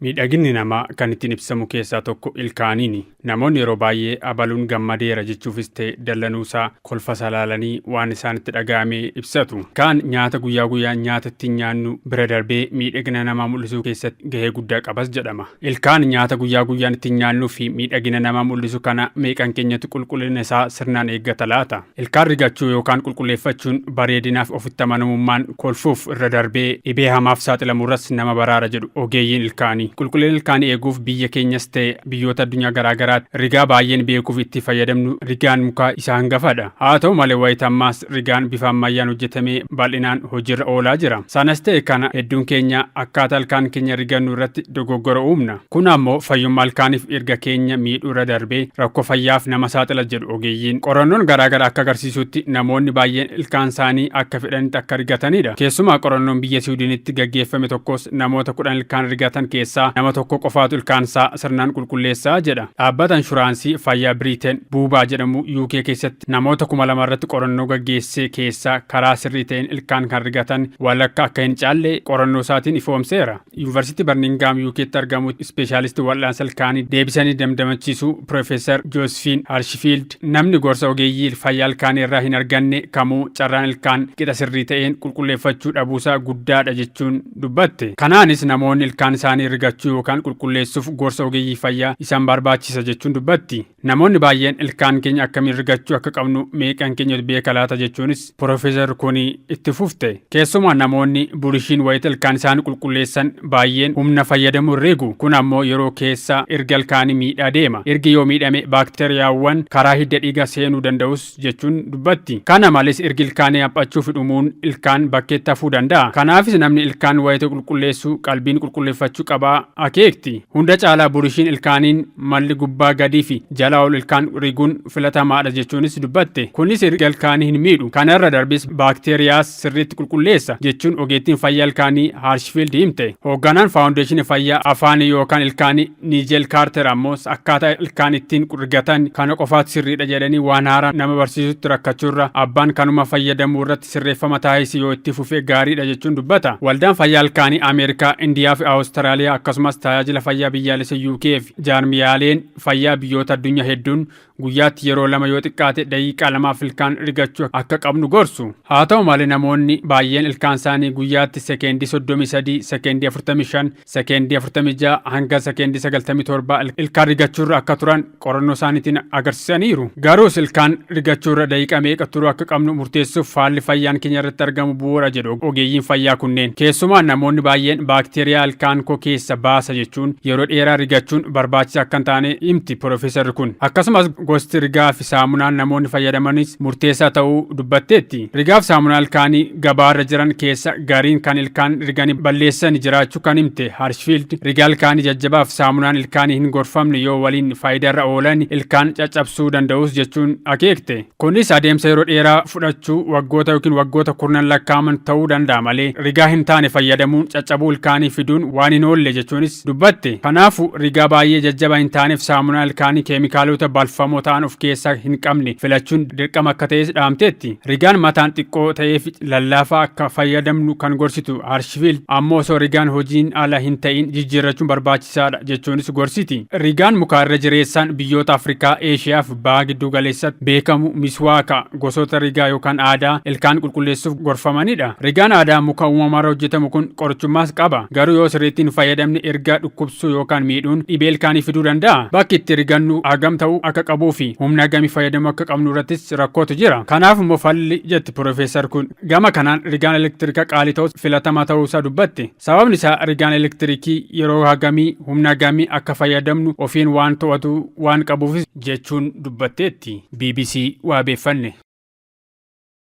Miidhaginni namaa kan ittiin ibsamu keessaa tokko ilkaaniini. Namoonni yeroo baay'ee abaluun gammadeera jechuufis ta'e dallanuusaa kolfa salaalanii waan isaanitti dhaga'ame ibsatu. Ilkaan nyaata guyyaa guyyaan nyaata ittiin nyaannu bira darbee miidhagina namaa mul'isuu keessatti gahee guddaa qabas jedhama. Ilkaan nyaata guyyaa guyyaan ittiin nyaannuu fi miidhagina namaa mul'isu kana meeqan keenyatu qulqullina isaa sirnaan eeggata laata? Ilkaan rigachuu yookaan qulqulleeffachuun bareedinaaf, ofitti amanamummaan kolfuuf irra darbee dhibee hamaaf saaxilamurras nama baraara jedhu ogeeyyiin ilkaanii. Qulqullina ilkaanii eeguuf biyya keenyas ta'e biyyoota addunyaa garaagaraatti rigaa baay'een beekuuf itti fayyadamnu rigaan mukaa isa hangafadha. Haa ta'u malee, wayita ammaas rigaan bifa ammayyaan hojjetamee bal'inaan hojiirra oolaa jira. Sanas ta'e kana, hedduun keenya akkaataa ilkaan keenya rigannu irratti dogoggora uumna. Kun ammoo fayyummaa ilkaaniif erga keenya miidhuu irra darbee rakkoo fayyaaf nama saaxila jedhu ogeeyyiin. Qorannoon garaagaraa akka agarsiisutti, namoonni baay'een ilkaan isaanii akka fedhanitti akka rigatanidha. Keessumaa qorannoon biyya Siwiidinitti gaggeeffame tokkos namoota 10 ilkaan rigatan keessaa nama tokko qofaatu ilkaan isaa sirnaan qulqulleessaa jedha. Dhaabbata inshuraansii fayyaa Biriiteen Buubaa jedhamu UK keessatti namoota 2000 irratti qorannoo gaggeesse keessaa karaa sirrii ta'een ilkaan kan rigatan walakka akka hin caalle qorannoo isaatiin ifoomseera. Yuunivarsiitii Barningaam UKtti argamu ispeeshaalistii wal'aansa ilkaanii deebisanii damdamachiisuu Piroofeesar Joosfiin Harshifiild, namni gorsa ogeeyyii fayyaa ilkaanii irraa hin arganne kamuu carraan ilkaan qixa sirrii ta'een qulqulleeffachuu dhabuusaa guddaadha jechuun dubbatte. Kanaanis namoonni ilkaan isaanii rigachuu yookaan qulqulleessuuf gorsa ogeeyyii fayyaa isaan barbaachisa jechuun dubbatti. Namoonni baay'een ilkaan keenya akkamiin rigachuu akka qabnu meeqan keenya beeka laata jechuunis Piroofeesar kuni itti fufte. Keessumaa namoonni burishiin wayita ilkaan isaanii qulqulleessan baay'een humna fayyadamu rigu. Kun ammoo yeroo keessa erga ilkaanii miidhaa deema. Ergi yoo miidhame baakteeriyaawwan karaa hidda dhiigaa seenuu danda'us jechuun dubbatti. Kana malees, ergi ilkaanii haphachuu fi dhumuun ilkaan bakkeetti hafuu danda'a. Kanaafis namni ilkaan wayita qulqulleessu qalbiin qulqulleeffachuu qabaa akeekti. Hunda caalaa burishiin ilkaaniin malli gubbaa gadii fi jalaa ol ilkaan riguun filatamaadha jechuunis dubbatte. Kunis erga ilkaanii hin miidhu. Kana irra darbis baakteeriyaas sirriitti qulqulleessa jechuun ogeettiin fayyaa ilkaanii Haarshfiild himte. Hoogganaan faawundeeshinii fayyaa afaanii yookaan ilkaanii Niijel Kaarter ammoo akkaataa ilkaan ittiin rigatan kana qofaatu sirriidha jedhanii waan haaraa nama barsiisutti rakkachuurra abbaan kanuma fayyadamuu irratti sirreeffama taasise yoo itti fufe gaariidha jechuun dubbata. Waldaan fayyaa ilkaanii Ameerikaa, Indiyaa fi Awustiraaliyaa akkasumas tajaajila fayyaa biyyaalessa UK fi jaarmiyaaleen fayyaa biyyoota addunyaa hedduun guyyaatti yeroo lama, yoo xiqqaate daqiiqaa 2f ilkaan rigachuu akka qabnu gorsu. Haa ta'u malee, namoonni baay'een ilkaan isaanii guyyaatti sekeendii 33, sekeendii 45, sekeendii 46 hanga sekeendii 97 ilkaan rigachuurra akka turan qorannoo isaaniitiin agarsiisaniiru. Garuus ilkaan rigachuurra daqiiqaa meeqa turuu akka qabnu murteessuuf haalli fayyaan keenya irratti argamu bu'uura jedhu ogeeyyiin fayyaa kunneen. Keessumaa namoonni baay'een baakteeriyaa ilkaan koo keessa baasa jechuun yeroo dheeraa rigachuun barbaachisaa akka hin taane himti piroofeesarri kun. Akkasumas gosti rigaa fi saamunaan namoonni fayyadamanis murteessaa ta'uu dubbatteetti. Rigaa fi saamunaa ilkaanii gabaarra jiran keessa gariin kan ilkaan riganii balleessan jiraachuu kan himte Harshfield, rigaa ilkaanii jajjabaaf saamunaan ilkaanii hin gorfamne yoo waliin faayidaarra oolan ilkaan caccabsuu danda'us jechuun akeekte. Kunis adeemsa yeroo dheeraa fudhachuu, waggoota yookiin waggoota kurnan lakkaa'aman ta'uu danda'a malee rigaa hin taane fayyadamuun caccabuu ilkaanii fiduun waan hin oolle jechuunis dubbatte. Kanaafuu rigaa baay'ee jajjabaa hin taaneef saamunaa ilkaanii keemikaalota balfamoo ta'an of keessaa hin qabne filachuun dirqama akka ta'es dhaamteetti. Rigaan mataan xiqqoo ta'eef lallaafaa akka fayyadamnu kan gorsitu Harshfield ammoo osoo rigaan hojiin ala hin ta'in jijjiirrachuun barbaachisaadha jechuunis gorsiti. Rigaan mukaa irra jireessaan biyyoota Afrikaa, Eeshiyaa fi Baha Gidduu Galeessatti beekamu miswaaka gosoota rigaa yookaan aadaa ilkaan qulqulleessuuf gorfamanidha. Rigaan aadaa muka uumamarra hojjetamu kun qorichummaas qaba. Garuu yoo sirriitti hin fayyadamne erga dhukkubsuu yookaan miidhuun dhibee ilkaanii fiduu danda'a. Bakki itti rigannu hagam ta'uu akka qabuu fi humna hagamii fayyadamuu akka qabnu irrattis rakkootu jira. Kanaaf immoo falli jetti Piroofeesar kun, gama kanaan rigaan elektirikaa qaalii ta'us filatamaa ta'uu isaa dubbatte. Sababni isaa rigaan elektirikii yeroo hagamii, humna hagamii akka fayyadamnu ofiin waan to'atu waan qabuufis jechuun dubbatteetti. BBC waabeeffanne.